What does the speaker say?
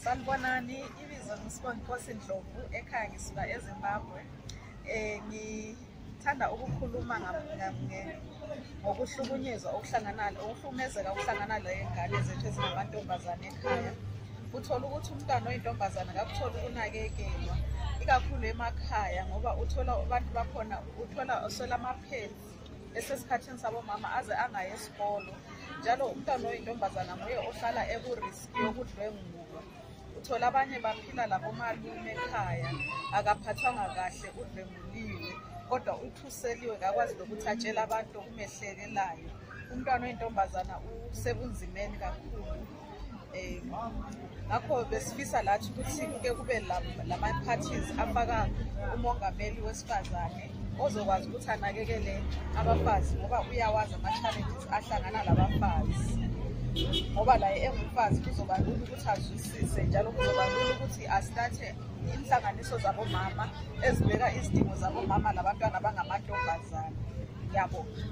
Sanibonani, ibizo ngisiBonginkosi Ndlovu ekhaya ngisuka eZimbabwe. Ngithanda ukukhuluma ngokuhlukunyezwa ukuhlukumezeka okuhlangana ney'ngane zethu ezingamantombazane ekhaya. Uthola ukuthi umntwana oyintombazane akakutholi ukunakekelwa, ikakhulu emakhaya ngoba uthola abantu bakhona uthola oswela amapheli esesikhathini sabomama aze angaye esikolo. Njalo umntwana oyintombazane nguye ohlala ekuriski yokudlwengulwa. Uthola abanye baphila labomalume ekhaya, akaphathwanga kahle, udlwenguliwe, kodwa uthuseliwe, akakwazi nokuthi atshele abantu okumehlekelayo. Umntwana oyintombazana usebunzimeni kakhulu. Ngakho besifisa lathi ukuthi kuke kube lama-parties afaka umongameli wesifazane ozokwazi ukuthi anakekele abafazi ngoba uyawazi ama-challenges ahlangana labafazi. Ngoba laye engumfazi kuzoba lula ukuthi azwisise, njalo kuzoba lula ukuthi asithathe inhlanganiso zabomama ezibheka izidingo zabomama labantwana abangamantombazane. Ngiyabonga.